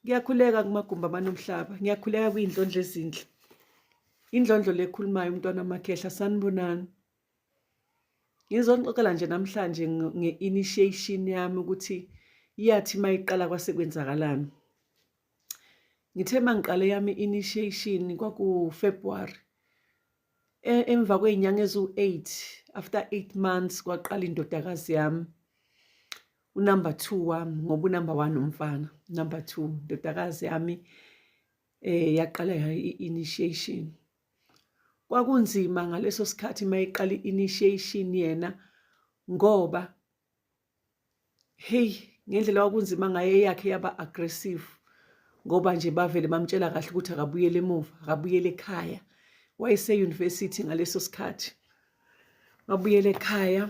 Ngiyakhuleka kumagumbi abanomhlaba, ngiyakhuleka kwiy'ndlondlo ezinhle. Indlondlo le ekhulumayo umntwana amakhehla, sanibonani. Ngizonixoxela nje namhlanje nge-initiation yami ukuthi yathi uma iqala kwase kwenzakalani. Ngithe uma ngiqale yami i-initiation kwaku-February. Emva kwey'nyanga eziwu-8, after 8 months kwaqala indodakazi yami. Unumber 2 wami ngoba unumber 1 umfana, number 2 indodakazi yami yaqala i-initiation. Kwakunzima ngaleso sikhathi mayiqala i-initiation yena ngoba hey ngendlela kwakunzima ngayo eyakhe yaba aggressive ngoba nje bavele bamtshela kahle ukuthi akabuyele emuva, akabuyele ekhaya. Wayese-university ngaleso sikhathi. Wabuyela ekhaya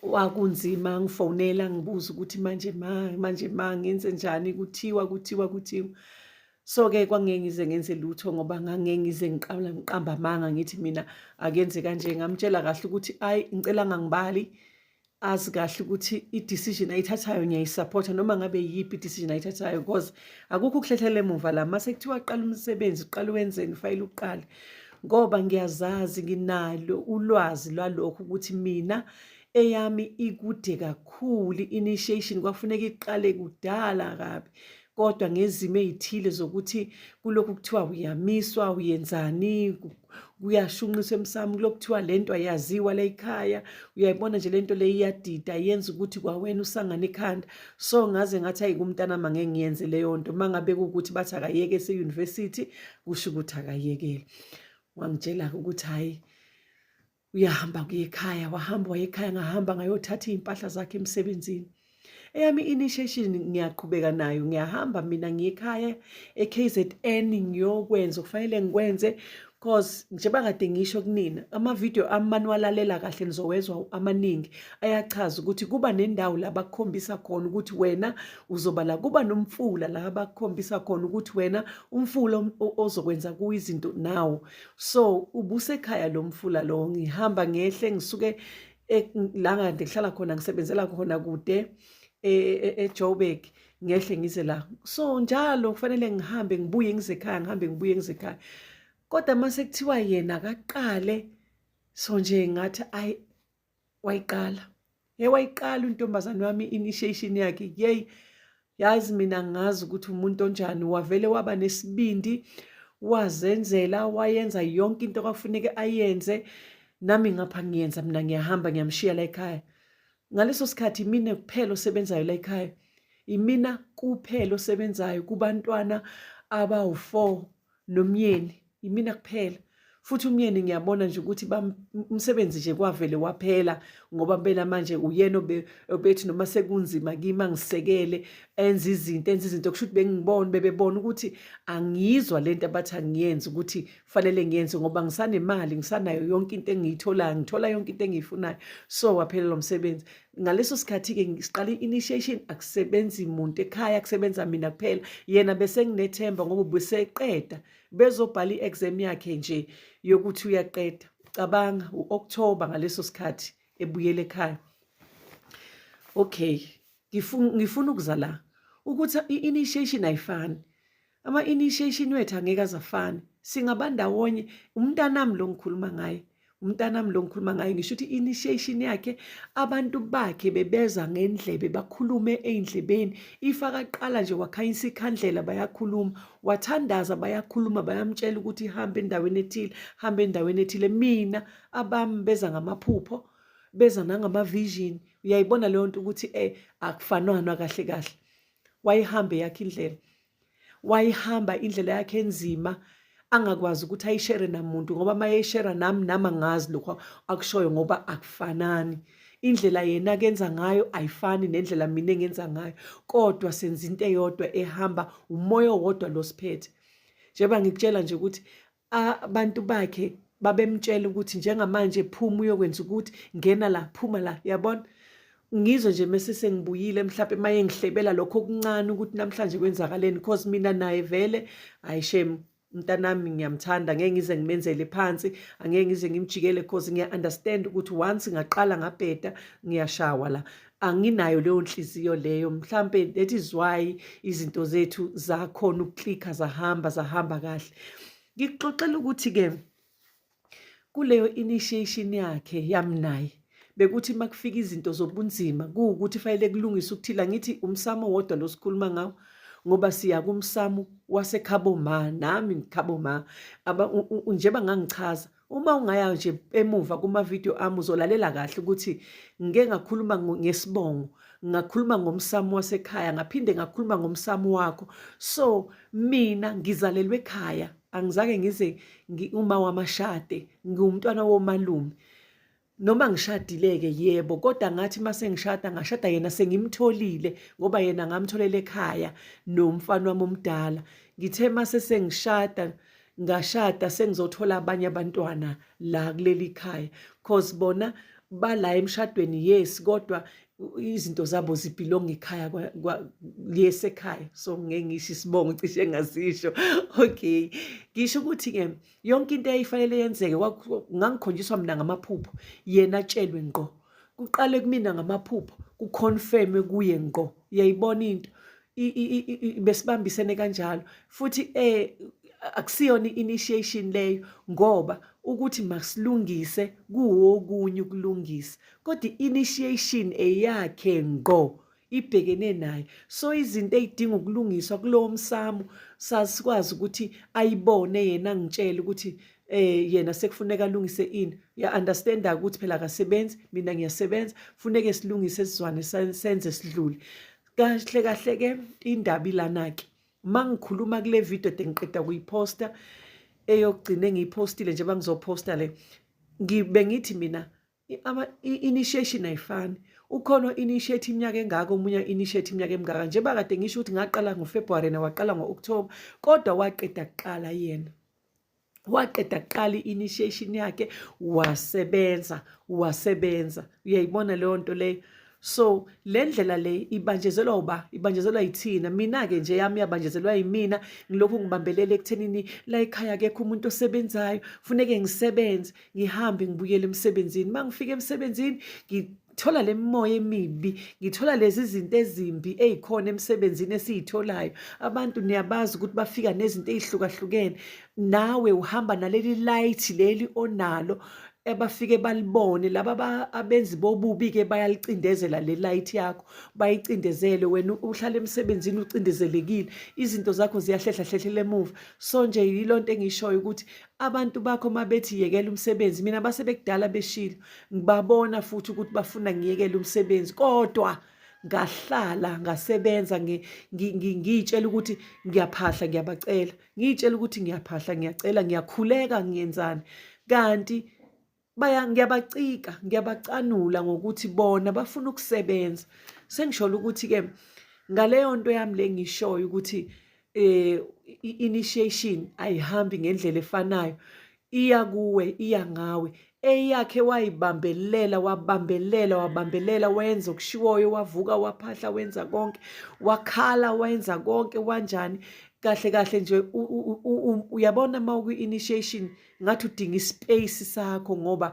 Kwakunzima ngifonela ngibuza ukuthi manje ma manje ma ngenze njani kuthiwa kuthiwa kuthiwa. So-ke kwangeke ngize ngenze lutho ngoba ngangeke ngize ngiqala ngiqamba amanga ngithi mina akenze kanje. Ngamtshela kahle ukuthi ayi ngicela angangibali azi kahle ukuthi i-decision ayithathayo ngiyayisaphotha noma ngabe yiyiphi i-decision ayithathayo because akukho ukuhlehlela emuva la mase kuthiwa qala umsebenzi uqale wenzeni ufayile uqale. Ngoba ngiyazazi nginalo ulwazi lwalokho ukuthi mina eyami ikude kakhulu i-initiation kwafuneka iqale kudala kabi kodwa ngezimo ey'thile zokuthi kulokhu kuthiwa uyamiswa uyenzani kuyashunqiswa emsamo kulokhu kuthiwa le nto ayaziwa la ekhaya uyayibona nje le nto le iyadida yenza ukuthi kwawena usangane ekhanda so ngaze ngathi ayi kumntanami angeke ngiyenze leyo nto uma ngabe kuwukuthi bathi akayeke ese-university kusho ukuthi akayekele wangitshela-ke ukuthi hhayi uyahamba kuye ekhaya wahamba waye ekhaya ngahamba ngayothatha iy'mpahla zakhe emsebenzini eyami i-initiation ngiyaqhubeka nayo ngiyahamba mina ngiye ekhaya e-KZN ngiyokwenza okufanele ngikwenze cause njengoba kade ngisho kunina amavidiyo ami maniwalalela kahle nizowezwa amaningi ayachaza ukuthi kuba nendawo la bakukhombisa khona ukuthi wena uzoba la kuba nomfula la bakukhombisa khona ukuthi wena umfula ozokwenza kuwo izinto nawo so ubusekhaya lo mfula lo ngihamba ngehle ngisuke e, la ngade ngihlala khona ngisebenzela khona kude eJoburg e, ngehle ngize la so njalo kufanele ngihambe ngibuye ngize ekhaya ngihambe ngibuye ngize ekhaya kodwa mase kuthiwa yena akaqale so nje ngathi ayi wayiqala ye wayiqala untombazane wami initiation yakhe yey yazi mina ngazi ukuthi umuntu onjani wavele waba nesibindi wazenzela wayenza yonke into kwafuneke ayenze nami ngapha ngiyenza mina ngiyahamba ngiyamshiya la ekhaya ngaleso sikhathi imina kuphela osebenzayo la ekhaya imina kuphela osebenzayo kubantwana abawu-4 nomyeni imina kuphela futhi umyeni ngiyabona nje ukuthi umsebenzi nje kwavele waphela ngoba phela manje uyena obethi noma sekunzima kimi angisekele enze izinto enze izinto kusho ukuthi bengibona bebebona ukuthi angiyizwa lento abathi angiyenzi ukuthi fanele ngiyenze ngoba ngisanemali ngisanayo yonke into engiyitholayo ngithola yonke into engiyifunayo so waphela lo msebenzi ngaleso sikhathi-ke siqala i-initiation akusebenzi muntu ekhaya kusebenza mina kuphela yena bese nginethemba ngoba ubeseqeda bezobhala i-exam yakhe nje yokuthi uyaqeda cabanga u-October ngaleso sikhathi ebuyele ekhaya okay ngifuna ukuza la ukuthi i-initiation ayifani ama-initiation wethu angeke azafane singabandawonye umntanami lo ngikhuluma ngaye umntanami lo ngikhuluma ngaye ngisho ukuthi i-initiation yakhe abantu bakhe bebeza ngendlebe bakhulume ey'ndlebeni if akaqala nje wakhanyisa ikhandlela bayakhuluma wathandaza bayakhuluma bayamtshela ukuthi hambe endaweni ethile hambe endaweni ethile mina abami beza ngamaphupho beza nangama-vision uyayibona leyo nto ukuthi akufananwa kahle kahle wayihambe yakhe indlela wayihamba indlela yakhe enzima angakwazi ukuthi ayishere namuntu ngoba uma eyishera nami nami angazi lokho akushoyo ngoba akufanani indlela yena akenza ngayo ayifani nendlela mina engenza ngayo kodwa senza into eyodwa ehamba umoya owodwa lo siphethe njengoba ngikutshela nje ukuthi abantu bakhe babemtshela ukuthi njengamanje phuma uyokwenza ukuthi ngena la phuma la yabona ngizwe nje mese sengibuyile mhlawumbe maye ngihlebela lokho okuncane ukuthi namhlanje kwenzakaleni because mina naye vele hayi shame mntanami ngiyamthanda ngeke ngize ngimenzele phansi angeke ngize ngimjikele cause ngiya understand ukuthi once ngaqala ngabheda ngiyashawa la Anginayo leyo nhliziyo leyo. Mhlampe that is why izinto zethu zakhona ukuklikha, zahamba zahamba kahle. Ngikuxoxela ukuthi-ke kuleyo initiation yakhe yami naye, bekuthi uma kufika izinto zobunzima kuwukuthi fanele kulungiswe ukuthila. Ngithi umsamo wodwa lo sikhuluma ngawo, ngoba siya kumsamo wasekhabo ma, nami ngikhabo ma. Njengoba ngangichaza, uma ungaya nje emuva kuma-video ami uzolalela kahle ukuthi ngike ngakhuluma ngesibongo, ngakhuluma ngomsamo wasekhaya, ngaphinde ngakhuluma ngomsamo wakho. So mina ngizalelwe ekhaya, angizange ngize uma wamashade, ngiwumntwana womalume. Noma ngishadile-ke yebo, kodwa ngathi uma sengishada ngashada yena sengimtholile, ngoba yena ngamtholela ekhaya nomfana wami omdala. Ngithe uma sesengishada ngashada sengizothola abanye abantwana la kuleli khaya, cause bona bala emshadweni yes, kodwa izinto zabo zibhilonga ekhaya yes ekhaya. So ngeke ngisho isibongo, cishe ngasisho. Okay, ngisho ukuthi-ke yonke into eyayifanele yenzeke ngangikhonjiswa mina ngamaphupho, yena atshelwe ngqo. Kuqale kumina ngamaphupho, kuconfirme kuye ngqo. Uyayibona into, besibambisene kanjalo. Futhi akusiyona i-initiation leyo, ngoba ukuthi masilungise kuwokunye ukulungisa, kodwa i-initiation eyakhe ngqo ibhekene naye. So izinto ey'dinga ukulungiswa kulowo msamo sasikwazi ukuthi ayibone yena, angitshele ukuthi yena sekufuneka alungise ini. Ya understand ukuthi phela akasebenzi, mina ngiyasebenza, funeke silungise, sizwane, senze sidlule kahle kahle. Ke indaba ilana ke, mangikhuluma kule video de ngiqeda kuyiposta, eyokugcina engiyipostile nje, bangizophosta le, ngibe ngithi mina i-initiation ayifani. Ukhona o-initiate iminyaka engaka, omunye initiate iminyaka emingaka. Njengoba kade ngisho ukuthi ngaqala ngoFebruary, yena waqala ngo-October, kodwa waqeda kuqala yena, waqeda kuqala i-initiation yakhe, wasebenza wasebenza. Uyayibona leyo nto leyo? So le ndlela le ibanjezelwa uba ibanjezelwa yithina. Mina-ke nje yami yabanjezelwa yimina, ngilokhu ngibambelela ekuthenini la ekhaya akekho umuntu osebenzayo, funeke ngisebenze, ngihambe ngibuyele emsebenzini. Uma ngifika emsebenzini ngithola le mimoya emibi, ngithola lezi zinto ezimbi ey'khona emsebenzini esiy'tholayo. Abantu niyabazi ukuthi bafika nezinto ey'hlukahlukene, nawe uhamba naleli light leli onalo, abafike balibone laba abenzi bobubi-ke bayalicindezela le light yakho, bayicindezele. Wena uhlala emsebenzini ucindezelekile, izinto zakho ziyahlehla hlehlela emuva. So nje yilo nto engishoyo ukuthi abantu bakho uma bethi yekela umsebenzi, mina base bekudala beshilo, ngibabona futhi ukuthi bafuna ngiyekele umsebenzi, kodwa ngahlala ngasebenza, ngiyitshela ukuthi ngiyaphahla, ngiyabacela, ngiyitshela ukuthi ngiyaphahla, ngiyacela, ngiyakhuleka, ngiyenzani, kanti baya ngiyabacika, ngiyabacanula ngokuthi bona bafuna ukusebenza. Sengisholo ukuthi-ke ngaleyo nto yami le ngishoyo ukuthi i-initiation ayihambi ngendlela efanayo, iya kuwe, iya ngawe. Eyakhe wayibambelela, wabambelela, wabambelela, wenza okushiwoyo, wavuka, waphahla, wenza konke, wakhala, wenza konke, wanjani. Kahle kahle nje uyabona uma ukwi-initiation ngathi udinga ispace sakho, ngoba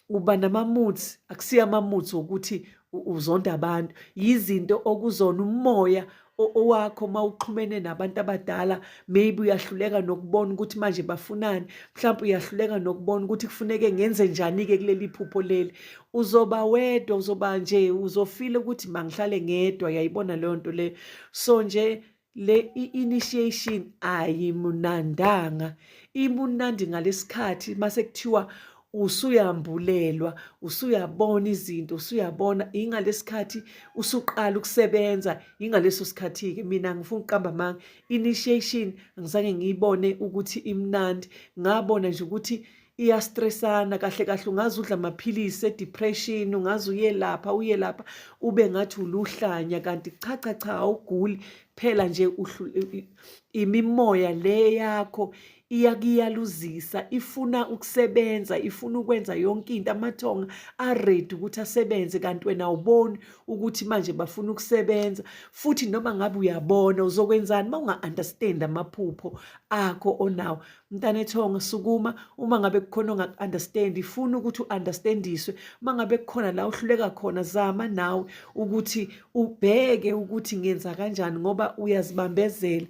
uba nama-moods. Akusiyo ama-moods wokuthi uzonda abantu, yizinto okuzona umoya owakho uma uxhumene nabantu abadala. Maybe uyahluleka nokubona ukuthi manje bafunani, mhlawumbe uyahluleka nokubona ukuthi kufuneke ngenze njani-ke kuleli phupho leli. Uzoba wedwa, uzoba nje uzofila ukuthi mangihlale ngedwa. Uyayibona leyo nto leyo? So nje le i-initiation ayimunandanga, imunandi ngalesikhathi mase kuthiwa usuyambulelwa, usuyabona izinto, usuyabona ingalesikhathi usuqala ukusebenza, ingaleso sikhathi-ke. Mina ngifuna ukuqamba amanga, initiation angizange ngiyibone ukuthi imnandi, ngabona nje ukuthi iyastressana kahle kahle. Ungaze udla amaphilisi e-depression, ungaze uye lapha uye lapha, ube ngathi uluhlanya, kanti cha cha cha, awuguli. Kuphela nje imimoya le yakho iyakuyaluzisa, ifuna ukusebenza, ifuna ukwenza yonke into. Amathonga a-ready ukuthi asebenze, kanti wena awuboni ukuthi manje bafuna ukusebenza. Futhi noma ngabe uyabona, uzokwenzani uma unga-understand amaphupho akho onawo? Mntanethonga, sukuma. Uma ngabe kukhona ongaku-understand, ifuna ukuthi u-understandiswe. Uma ngabe kukhona la uhluleka khona, zama nawe ukuthi ubheke ukuthi ngenza kanjani, ngoba uyazibambezela.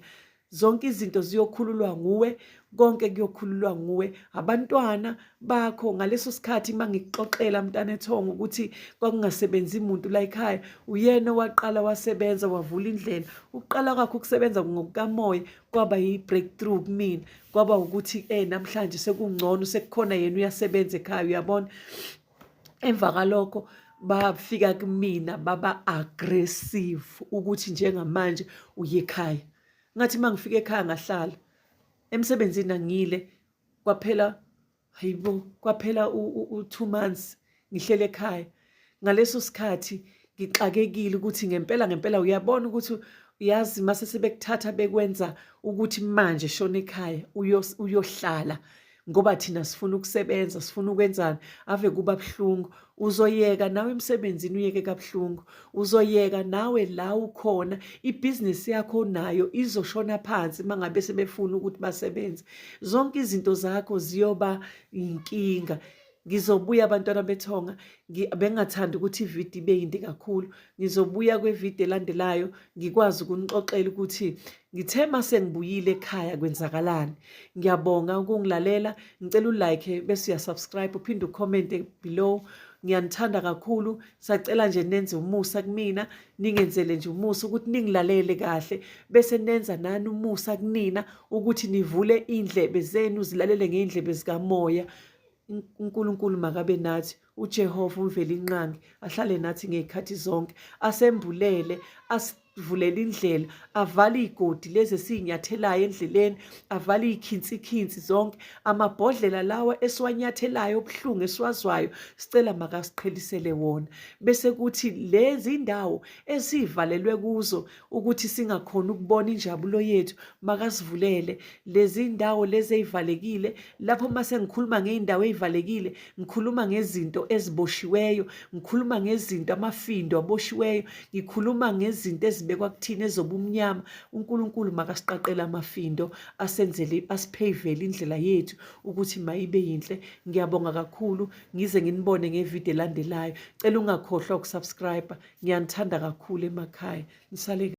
Zonke izinto ziyokhululwa nguwe, konke kuyokhululwa nguwe. Abantwana bakho ngaleso sikhathi, uma ngikuxoxela mntanethonga ukuthi kwakungasebenzi muntu la ekhaya, uyena owaqala wasebenza, wavula indlela. Ukuqala kwakhe ukusebenza ngokukamoya kwaba yi-breakthrough kumina, kwaba ukuthi namhlanje sekungcono, sekukhona yena uyasebenza ekhaya, uyabona. Emva kwalokho bafika kumina baba aggressive ukuthi njengamanje uye ekhaya. Ngathi uma ngifika ekhaya ngahlala emsebenzini, angile kwaphela, hayibo, kwaphela u-2 months ngihlele ekhaya. Ngaleso sikhathi ngixakekile ukuthi ngempela ngempela uyabona ukuthi uyazi mase sebekuthatha bekwenza ukuthi manje shona ekhaya uyohlala ngoba thina sifuna ukusebenza, sifuna ukwenzani. Ave kuba buhlungu. Uzoyeka nawe emsebenzini, uyeke kabuhlungu. Uzoyeka nawe la ukhona, ibhizinisi yakho nayo izoshona phansi uma ngabe sebefuna ukuthi basebenze. Zonke izinto zakho ziyoba inkinga. Ngizobuya abantwana bethonga, bengingathandi ukuthi ividiyo ibe yinde kakhulu. Ngizobuya kwevidiyo elandelayo ngikwazi ukunixoxela ukuthi ngithe uma sengibuyile ekhaya kwenzakalani. Ngiyabonga ukungilalela. Ngicela u-like bese uya-subscribe, uphinde u-comment-e below. Ngiyanithanda kakhulu. Sacela nje nenze umusa kumina, ningenzele nje umusa ukuthi ningilalele kahle, bese nenza nani umusa kunina ukuthi nivule iy'ndlebe zenu zilalele ngey'ndlebe zikamoya. UNkulunkulu makabe nathi, uJehova uMvelinqangi ahlale nathi ngey'khathi zonke, asembulele, asivulele indlela, avale iy'godi lezi esiy'nyathelayo endleleni, avale iy'khinsikhinsi zonke, amabhodlela lawa esiwanyathelayo obuhlungu esiwazwayo, sicela makasiqhelisele wona. Bese kuthi lezi ndawo esivalelwe kuzo ukuthi singakhona ukubona injabulo yethu, makasivulele lezi ndawo lezi ezivalekile. Lapho uma sengikhuluma ngey'ndawo ey'valekile, ngikhuluma ngezinto eziboshiweyo, ngikhuluma ngezinto amafindo aboshiweyo, ngikhuluma ngezinto ezibekwa kuthina ezobumnyama. UNkulunkulu makasiqaqele amafindo, asenzele, asipheyivele indlela yethu ukuthi mayibe yinhle. Ngiyabonga kakhulu, ngize nginibone ngevidiyo elandelayo. Cela ungakhohlwa uku-subscribe. Ngiyanithanda kakhulu emakhaya, nisale.